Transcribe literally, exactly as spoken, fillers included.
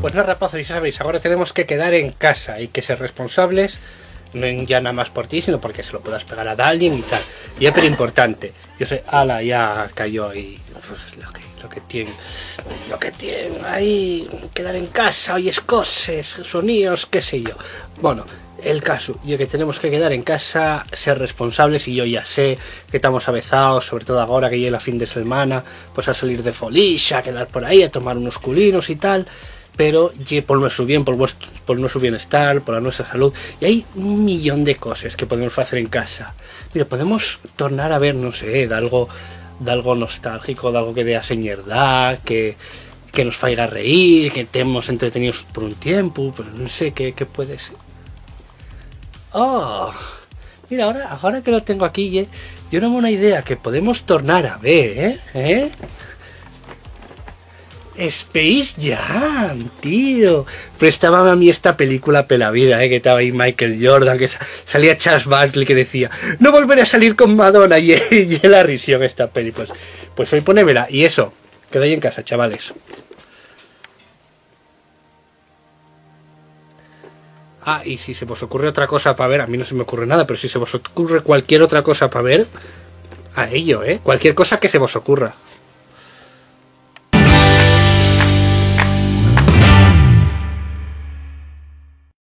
Pues nada, rapazos, ya sabéis, ahora tenemos que quedar en casa y que ser responsables, no en, ya nada más por ti, sino porque se lo puedas pegar a alguien y tal. Y es pero importante. Yo sé, ala, ya cayó ahí. Pues lo que, lo que tiene, lo que tiene ahí, quedar en casa, oyes coses, soníos, qué sé yo. Bueno, el caso, yo que tenemos que quedar en casa, ser responsables, y yo ya sé que estamos avezados, sobre todo ahora que llega la fin de semana, pues a salir de folixa, a quedar por ahí, a tomar unos culinos y tal, pero ye por nuestro bien, por, vuestro, por nuestro bienestar, por la nuestra salud. Y hay un millón de cosas que podemos hacer en casa. Mira, podemos tornar a ver, no sé, de algo, de algo nostálgico, de algo que dé a señerdad, que, que nos faiga reír, que estemos entretenidos por un tiempo, pero no sé qué, qué puede ser. Oh, mira, ahora, ahora que lo tengo aquí, ye, yo una buena idea que podemos tornar a ver, ¿eh? ¿Eh? Space Jam, tío. Prestábame a mí esta película pela vida, eh, que estaba ahí Michael Jordan, que sa- salía Charles Barkley que decía: "No volveré a salir con Madonna", y, y la risión esta peli. Pues, pues hoy ponémela, y eso, quedáis en casa, chavales. Ah, y si se vos ocurre otra cosa para ver, a mí no se me ocurre nada, pero si se vos ocurre cualquier otra cosa para ver, a ello, ¿eh? Cualquier cosa que se vos ocurra.